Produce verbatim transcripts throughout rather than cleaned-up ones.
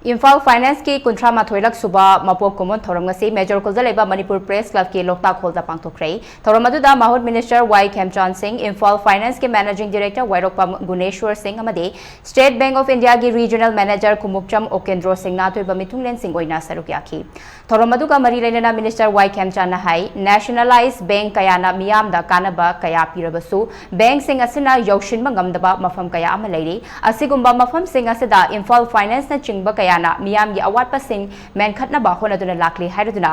ꯏꯝꯐꯥꯜ ꯐꯥꯏꯅꯥꯟꯁꯀꯤ ꯀꯨꯟꯊ꯭ꯔꯥ ꯃꯥꯊꯣꯏꯔꯛ ꯁꯨꯕ ꯃꯄꯣꯛ ꯀꯨꯝꯑꯣꯟ ꯊꯧꯔꯝ ꯉꯁꯤ ꯃꯦꯖꯣꯔ ꯈꯨꯜꯗ ꯂꯩꯕ ꯃꯅꯤꯄꯨꯔ ꯄ꯭ꯔꯦꯁ ꯀ꯭ꯂꯕꯀꯤ ꯂꯣꯛꯇꯥꯛ ꯍꯣꯜꯗ ꯄꯥꯡꯊꯣꯛꯈ꯭ꯔꯦ꯫ ꯊꯧꯔꯝ ꯑꯗꯨꯗ ꯃꯍꯨꯠ ꯃꯤꯅꯤꯁꯇꯔ ꯋꯥꯏ ꯈꯦꯝꯆꯥꯟ ꯁꯤꯡ, ꯏꯝꯐꯥꯜ ꯐꯥꯏꯅꯥꯟꯁꯀꯤ ꯃꯦꯅꯦꯖꯤꯡ ꯗꯤꯔꯦꯛꯇꯔ ꯋꯥꯏꯔꯣꯛꯄꯝ ꯒꯨꯅꯦꯁꯣꯔ ꯁꯤꯡ ꯑꯃꯗꯤ ꯁ꯭ꯇꯦꯠ ꯕꯦꯡꯛ ꯑꯣꯐ ꯏꯟꯗꯤꯌꯥꯒꯤ ꯔꯤꯖꯅꯦꯜ ꯃꯦꯅꯦꯖꯔ ꯈꯨꯃꯨꯛꯆꯝ ꯑꯣꯀꯦꯟꯗ꯭ꯔꯣ ꯁꯤꯡꯅ ꯑꯊꯣꯏꯕ ꯃꯤꯊꯨꯡꯂꯦꯟꯁꯤꯡ ꯑꯣꯏꯅ ꯁꯔꯨꯛ ꯌꯥꯈꯤ꯫ ꯊꯧꯔꯝ ꯑꯗꯨꯒ ꯃꯔꯤ ꯂꯩꯅꯅ ꯃꯤꯅꯤꯁꯇꯔ ꯋꯥꯏ ꯈꯦꯝꯆꯥꯟꯅ ꯍꯥꯏ, ꯅꯦꯁꯅꯦꯂꯥꯏꯖ ꯕꯦꯡꯛ ꯀꯌꯥꯅ ꯃꯤꯌꯥꯝꯗ ꯀꯥꯟꯅꯕ ꯀꯌꯥ ꯄꯤꯔꯕꯁꯨ, ꯕꯦꯡꯛꯁꯤꯡ ꯑꯁꯤꯅ ꯌꯧꯁꯤꯟꯕ ꯉꯝꯗꯕ ꯃꯐꯝ ꯀꯌꯥ ꯑꯃ ꯂꯩꯔꯤ꯫ ꯑꯁꯤꯒꯨꯝꯕ ꯃꯐꯝꯁꯤꯡ ꯑꯁꯤꯗ ꯏꯝꯐꯥꯜ ꯐꯥꯏꯅꯥꯟꯁꯅꯆꯤꯡꯕ ꯀꯌꯥꯅ ꯃꯤꯌꯥꯝꯒꯤ ꯑꯋꯥꯠꯄꯁꯤꯡ ꯃꯦꯟꯈꯠꯅꯕ ꯍꯣꯠꯅꯗꯨꯅ ꯂꯥꯛꯂꯤ ꯍꯥꯏꯔꯗꯨꯅ,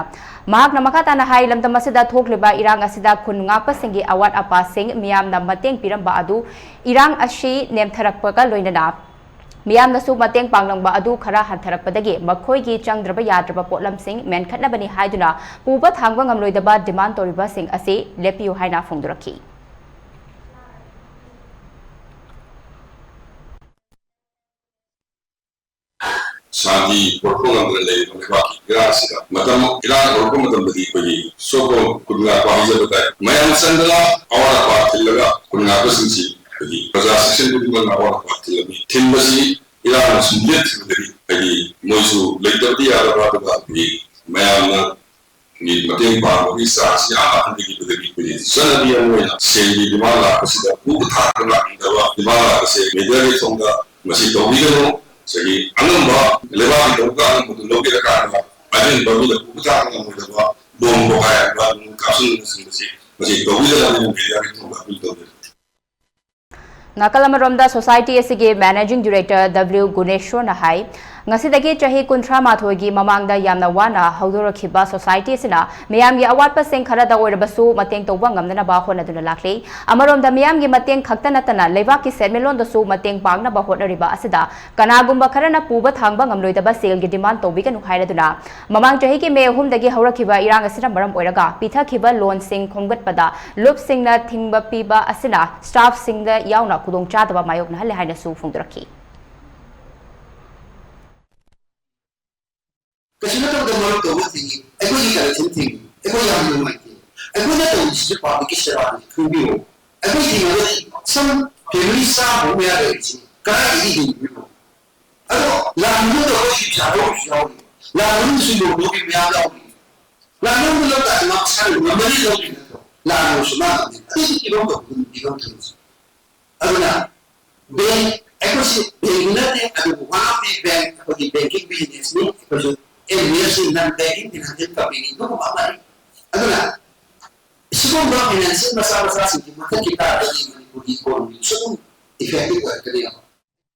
ꯃꯍꯥꯛꯅ ꯃꯈꯥ ꯇꯥꯅ ꯍꯥꯏ, ꯂꯝꯗꯝ ꯑꯁꯤꯗ ꯊꯣꯛꯂꯤꯕ ꯏꯔꯥꯡ ꯑꯁꯤꯗ ꯈꯨꯟ ꯉꯥꯛꯄꯁꯤꯡꯒꯤ ꯑꯋꯥꯠ ꯑꯄꯥꯁꯤꯡ ꯃꯤꯌꯥꯝꯅ ꯃꯇꯦꯡ ꯄꯤꯔꯝꯕ ꯑꯗꯨ ꯏꯔꯥꯡ ꯑꯁꯤ ꯅꯦꯝꯊꯔꯛꯄꯒ ꯂꯣꯏꯅꯅ ꯃꯤꯌꯥꯝꯅꯁꯨ ꯃꯇꯦꯡ ꯄꯥꯡꯂꯝꯕ ꯑꯗꯨ ꯈꯔ ꯍꯟꯊꯔꯛꯄꯗꯒꯤ ꯃꯈꯣꯏꯒꯤ ꯆꯪꯗ꯭ꯔꯕ ꯌꯥꯗ꯭ꯔꯕ ꯄꯣꯠꯂꯝꯁꯤꯡ ꯃꯦꯟꯈꯠꯅꯕꯅꯤ ꯍꯥꯏꯗꯨꯅ ꯄꯨꯕ ꯊꯥꯡꯕ ꯉꯝꯂꯣꯏꯗꯕ ꯗꯤꯃꯥꯟ ꯇꯧꯔꯤꯕꯁꯤꯡ ꯑꯁꯤ ꯂꯦꯞꯄꯤꯌꯨ ꯍꯥꯏꯅ ꯐꯣꯡꯗꯣꯔꯛꯈꯤ꯫ ꯁꯥꯟꯇꯤ ꯄꯨꯔꯛꯄ ꯉꯝꯗꯅ ꯂꯩꯔꯤꯕ ꯂꯩꯕꯥꯛꯀꯤ ꯏꯔꯥꯡꯁꯤꯗ ꯃꯇꯝ ꯏꯔꯥꯡ ꯍꯧꯔꯛꯄ ꯃꯇꯝꯗꯗꯤ ꯑꯩꯈꯣꯏꯒꯤ ꯁꯣꯛꯄ ꯈꯨꯟ ꯉꯥꯛꯄ ꯍꯥꯏꯖꯕ ꯇꯥꯏ꯫ ꯃꯌꯥꯝ ꯆꯪꯗꯅ ꯑꯋꯥꯠ ꯑꯄꯥ ꯊꯤꯜꯂꯒ ꯈꯨꯟ ꯉꯥꯛꯄꯁꯤꯡꯁꯤ ꯑꯩꯈꯣꯏꯒꯤ ꯄ꯭ꯔꯖꯥ ꯁꯦꯛꯁꯟ ꯈꯨꯗꯤꯡꯃꯛꯅ ꯑꯋꯥꯠ ꯑꯄꯥ ꯊꯤꯜꯂꯝꯃꯤ꯫ ꯊꯤꯟꯕꯁꯤ ꯏꯔꯥꯡꯅ ꯁꯨꯝ ꯂꯦꯞꯈꯤꯕꯗꯒꯤ ꯍꯥꯏꯗꯤ ꯃꯣꯏꯁꯨ ꯂꯩꯇꯕꯗꯤ ꯌꯥꯗꯕ, ꯑꯗꯨꯒ ꯑꯩꯈꯣꯏꯒꯤ ꯃꯌꯥꯝꯅ ꯃꯤ ꯃꯇꯦꯡ ꯄꯥꯡꯕꯒꯤ ꯆꯥꯡꯁꯤ ꯌꯥꯝꯅ ꯍꯟꯊꯈꯤꯕꯗꯒꯤ ꯑꯩꯈꯣꯏꯒꯤ ꯆꯠꯅꯕꯤ ꯑꯃ ꯑꯣꯏꯅ ꯁꯦꯜꯒꯤ ꯗꯤꯃꯥꯟ ꯂꯥꯛꯄꯁꯤꯗ ꯄꯨꯕ ꯊꯥꯡꯕ ꯂꯥꯛꯅꯤꯡꯗꯕ ꯗꯤꯃꯥꯟ ꯂꯥꯛꯄꯁꯦ ꯃꯦꯗꯤꯌꯥꯒꯤ ꯊꯣꯡꯗ ꯃꯁꯤ ꯇꯧꯕꯤꯒꯅꯨ꯫ ꯉꯁꯥꯏꯒꯤ ꯑꯉꯝꯕ ꯂꯩꯕꯥꯛꯀꯤ ꯊꯕꯛ ꯑꯉꯝꯕꯗꯨ ꯂꯧꯕꯤꯔꯀꯥꯟꯗ ꯑꯍꯦꯟꯕ ꯃꯤꯅ ꯄꯨꯕ ꯊꯥꯡꯕ ꯉꯝꯃꯣꯏꯗꯕ ꯕꯣꯝ ꯄꯣꯈꯥꯏꯍꯟꯕ, ꯀꯥꯞꯁꯤꯟꯕꯁꯤꯡ ꯑꯁꯤ ꯃꯁꯤ ꯇꯧꯕꯤꯒꯅꯨ ꯍꯥꯏꯅ ꯃꯦꯗꯤꯌꯥꯒꯤ ꯊꯣꯡꯗ ꯑꯄꯤꯜ ꯇꯧꯖꯔꯤ꯫ ꯅꯥꯀꯜ ꯑꯃꯔꯣꯝꯗ ꯁꯣꯁꯥꯏꯇꯤ ꯑꯁꯤꯒꯤ ꯃꯦꯅꯦꯖꯤꯡ ꯗꯤꯔꯦꯛꯇꯔ ꯗꯕ꯭ꯂꯤꯎ ꯒꯨꯅꯦꯁꯣꯔꯅ ꯍꯥꯏ, ꯉꯁꯤꯗꯒꯤ ꯆꯍꯤ ꯀꯨꯟꯊ꯭ꯔꯥ ꯃꯥꯊꯣꯏꯒꯤ ꯃꯃꯥꯡꯗ ꯌꯥꯝꯅ ꯋꯥꯅ ꯍꯧꯗꯣꯔꯛꯈꯤꯕ ꯁꯣꯁꯥꯏꯇꯤ ꯑꯁꯤꯅ ꯃꯤꯌꯥꯝꯒꯤ ꯑꯋꯥꯠꯄꯁꯤꯡ ꯈꯔꯗ ꯑꯣꯏꯔꯕꯁꯨ ꯃꯇꯦꯡ ꯇꯧꯕ ꯉꯝꯅꯅꯕ ꯍꯣꯠꯅꯗꯨꯅ ꯂꯥꯛꯂꯤ꯫ ꯑꯃꯔꯣꯝꯗ ꯃꯤꯌꯥꯝꯒꯤ ꯃꯇꯦꯡ ꯈꯛꯇ ꯅꯠꯇꯅ ꯂꯩꯕꯥꯛꯀꯤ ꯁꯦꯟꯃꯤꯠꯂꯣꯟꯗꯁꯨ ꯃꯇꯦꯡ ꯄꯥꯡꯅꯕ ꯍꯣꯠꯅꯔꯤꯕ ꯑꯁꯤꯗ ꯀꯅꯥꯒꯨꯝꯕ ꯈꯔꯅ ꯄꯨꯕ ꯊꯥꯡꯕ ꯉꯝꯂꯣꯏꯗꯕ ꯁꯦꯜꯒꯤ ꯗꯤꯃꯥꯟ ꯇꯧꯕꯤꯒꯅꯨ ꯍꯥꯏꯔꯗꯨꯅ, ꯃꯃꯥꯡ ꯆꯍꯤꯒꯤ ꯃꯦ ꯑꯍꯨꯝꯗꯒꯤ ꯍꯧꯔꯛꯈꯤꯕ ꯏꯔꯥꯡ ꯑꯁꯤꯅ ꯃꯔꯝ ꯑꯣꯏꯔꯒ ꯄꯤꯊꯈꯤꯕ ꯂꯣꯟꯁꯤꯡ ꯈꯣꯝꯒꯠꯄꯗ ꯂꯨꯞꯁꯤꯡꯅ ꯊꯤꯡꯕ ꯄꯤꯕ ꯑꯁꯤꯅ ꯁ꯭ꯇꯥꯐꯁꯤꯡꯗ ꯌꯥꯎꯅ ꯈꯨꯗꯣꯡꯆꯥꯗꯕ ꯃꯥꯌꯣꯛꯅꯍꯜꯂꯦ ꯍꯥꯏꯅꯁꯨ ꯐꯣꯡꯗꯣꯔꯛꯈꯤ꯫ ꯀꯩꯁꯨ ꯅꯠꯇꯕꯗ ꯃꯔꯨꯞ ꯇꯧꯕ ꯊꯤꯡꯉꯤ, ꯑꯩꯈꯣꯏꯒꯤ ꯀꯔꯞꯁꯟ ꯊꯤꯡꯉꯤ, ꯑꯩꯈꯣꯏ ꯌꯥꯝꯅ ꯅꯨꯡꯉꯥꯏꯇꯦ꯫ ꯑꯩꯈꯣꯏꯅ ꯇꯧꯔꯤꯁꯤꯁꯨ ꯄꯥꯕ꯭ꯂꯤꯛꯀꯤ ꯁꯦꯕꯥꯅꯤ, ꯈꯪꯕꯤꯌꯨ꯫ ꯑꯩꯈꯣꯏ ꯊꯤꯡꯉꯒꯗꯤ ꯁꯝ ꯐꯦꯃꯤꯂꯤ ꯆꯥꯝꯃꯃꯨꯛ ꯃꯌꯥ ꯂꯩꯔꯤꯁꯤ ꯀꯗꯥꯏꯗꯒꯤ ꯍꯤꯡꯗꯣꯏꯅꯣ? ꯑꯗꯣ ꯂꯥꯟ ꯃꯅꯨꯡꯗ ꯑꯩꯈꯣꯏ ꯁꯨꯏꯁꯥ ꯂꯧꯔꯤꯁꯨ ꯌꯥꯎꯔꯤ, ꯂꯥꯟ ꯃꯅꯨꯡꯗꯁꯨ ꯂꯣꯟ ꯂꯧꯕꯤ ꯃꯌꯥꯝ ꯌꯥꯎꯔꯤ꯫ ꯂꯥꯟ ꯃꯅꯨꯡꯗ ꯂꯧ ꯇꯥꯔꯗꯤ ꯃꯥ ꯃꯁꯥꯅ ꯉꯝꯃꯅꯤ ꯂꯧꯔꯤ ꯅꯠꯇ꯭ꯔꯣ? ꯂꯥꯟ ꯂꯧꯔꯁꯨ ꯃꯥ ꯉꯝꯃꯦ꯫ ꯑꯗꯨꯗꯤ ꯄꯤꯐꯝ ꯊꯣꯛꯄ ꯑꯗꯨꯝ ꯄꯤꯐꯝ ꯊꯣꯛꯏ꯫ ꯑꯗꯨꯅ ꯕꯦꯡ ꯑꯩꯈꯣꯏꯁꯤ ꯕꯦꯡ ꯅꯠꯇꯦ, ꯑꯗꯨꯕꯨ one of the bank, ꯑꯩꯈꯣꯏꯒꯤ ꯕꯦꯡꯀꯤꯡ ꯕꯤꯖꯤꯅꯦꯁꯅꯤ꯫ ꯑꯩꯈꯣꯏꯁꯨ N B F C, non banking financial company ꯑꯗꯨꯒꯨꯝꯕ ꯑꯃꯅꯤ꯫ ꯑꯗꯨꯅ ꯁꯤꯒꯨꯝꯕ ꯐꯥꯏꯅꯥꯟꯁꯤꯌꯦꯜ ꯃꯆꯥ ꯃꯆꯥꯁꯤꯡꯁꯤ ꯃꯨꯊꯠꯈꯤ ꯇꯥꯔꯒꯗꯤ ꯃꯅꯤꯄꯨꯔꯒꯤ ꯏꯀꯣꯅꯣꯃꯤꯁꯨ ꯑꯗꯨꯝ ꯏꯐꯦꯛꯇꯤꯚ ꯑꯣꯏꯔꯛꯀꯅꯦꯕ꯫